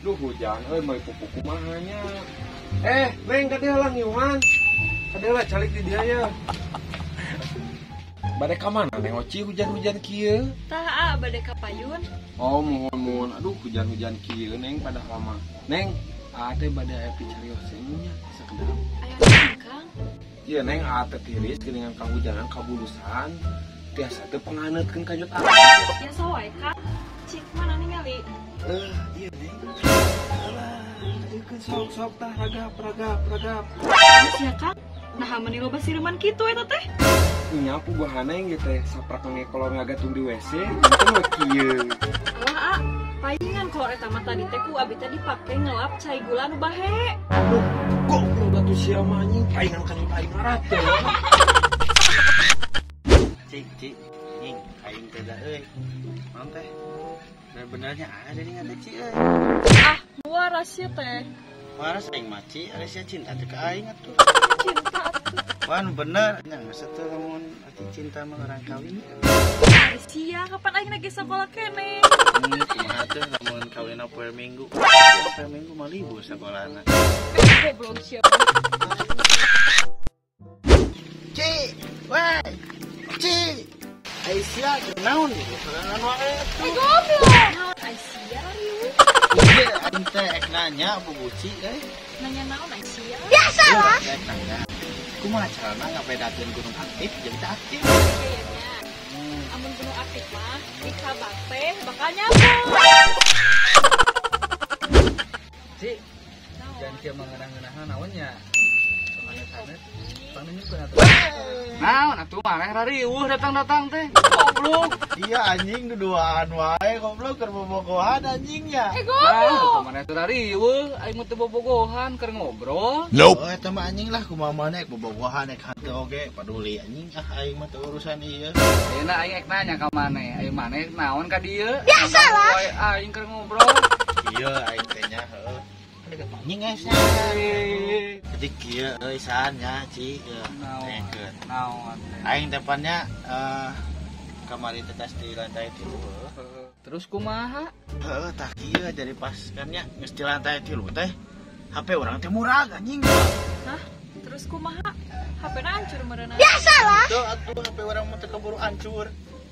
Duh hujan euy meuli pupuk kumaha nya. Eh, Neng ka dieu lah ngiuhan. Ka dieu lah calik di dieu ya. Bade ka mana Neng Oci hujan-hujan kieu? Tah ah, bade ka payun. Oh, muhun-muhun. Aduh, hujan-hujan kieu Neng padahal mah. Neng, aa teh bade aya picarioseun nya sakedap. Aya naon, Kang? Ieu Neng aa teh tiris geuningan kahujanan kabulusan. Tiasa teh panganeutkeun kanjut aa. Biasa wae, Kang. Cik mana ningali? Iya Neng. Alah, ayeuna sok-sok tah ragap ragap ragap. Geus ya, Kang. Nah, meuni loba sireman kitu eta teh. Nya puguhana yang gitu teh saprak ngekolor ngagatung di WC, itu mah kieu. Alah, ah, palingan kolor eta mah tadi teh ku abi teh dipake ngelap cai gula nu bahe. Duh, goblok atuh sia mah anjing, palingan kan aing marate. Cik, cik, nying, aing teh da euy. Naon teh? Bener-benernya ada nih ngate cik euy. Ah, waras sia teh. Waras aing mah cik, ari sia cinta teh ka aing atuh. Cinta atuh. Wah, nu bener nya geus atuh lamun ati cinta mah orang kawin. Ari sia kapan aing lagi sekolah keneh? Kumaha tuh lamun kawinna poe Minggu. Poe Minggu mah libur sekolahna. Goblok sia. Cik, weh. Cik. Ai sia naon ieu sorangan wae atuh. Eh goblok. Naon ai sia riweuh? Ieu aing teh ek nanya Bu Guci euy. Nanya naon ai sia? Biasalah. Ek nanya. Kumaha carana ngabedakeun gunung aktif jeung teu aktif? Ieu nya. Amun gunung aktif mah dikabak teh bakal nyambung. Cik, jangan kieu mangeunah-ngeunahan naon nya. Sanes-sanes panunjukkeun atuh. Naon atuh maneh rariweuh datang-datang teh. Goblok. Iya anjing duduaan wae goblok keur bobogohan anjingnya. Eh goblok. Nah, maneh teh rariweuh aing mah teu bobogohan keur ngobrol. Nope. Oh eta mah anjing lah kumaha maneh bobogohan ek henteu oge paduli anjing ah aing mah teu urusan ieu. Ayeuna aing ek nanya ka maneh, aing maneh naon ka dieu? Biasalah. Aing keur ngobrol. Iya aing teh nya heuh. Anjing geus. Jadi kieu euy san nya Ci. Naon. Naon. Aing depannya kamari teh tas di lantai 3. Terus kumaha? Heuh tah kieu jadi pas kan nya geus di lantai 3 teh HP urang teh murag anjing. Hah? Terus kumaha? HP-na hancur meureunna. Biasalah. Tuh atuh HP urang mah teu keburu hancur.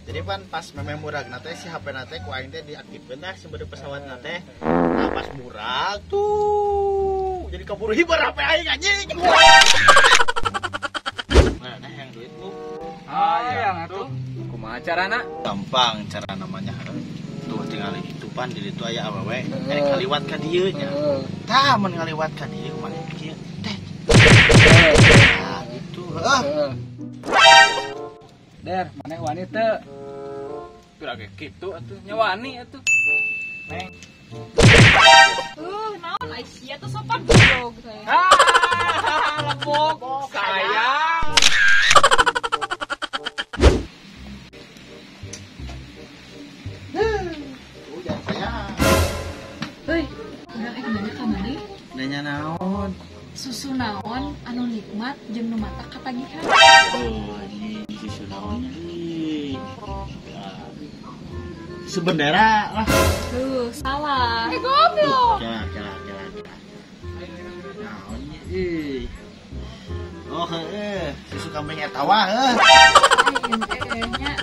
Jadi pan pas meme murag na teh si HP na teh ku aing teh diaktifkeun tah si beureum pesawat na teh. Nah pas murag tuh jadi keburu hiber HP aing anjing. Mana yang duit bu? Ah, yang atuh. Kumaha carana? Gampang cara namanya. Tuh tinggal itu pan di ditu aya awewe rek ngaliwat ka dieu nya. Tah mun ngaliwat ka dieu kumaha kieu teh. Nah gitu. Heeh. Der, maneh wani teu? Pira ge kitu atuh, nya wani atuh. Neng. Naon ai sia teh sopan goblok teh. Ah, lepok sayang. Udah sayang. Heuy, urang ek nanya ka maneh. Nanya naon? Susu naon anu nikmat jeung nu mata katagihan? Oh, ini susu naon nih? Susu bendera lah. Tuh, salah. Eh goblok. Jalan, jalan, jalan, jalan. Naon ih. Oh, heeh, susu kambing etawa heuh. Aing nya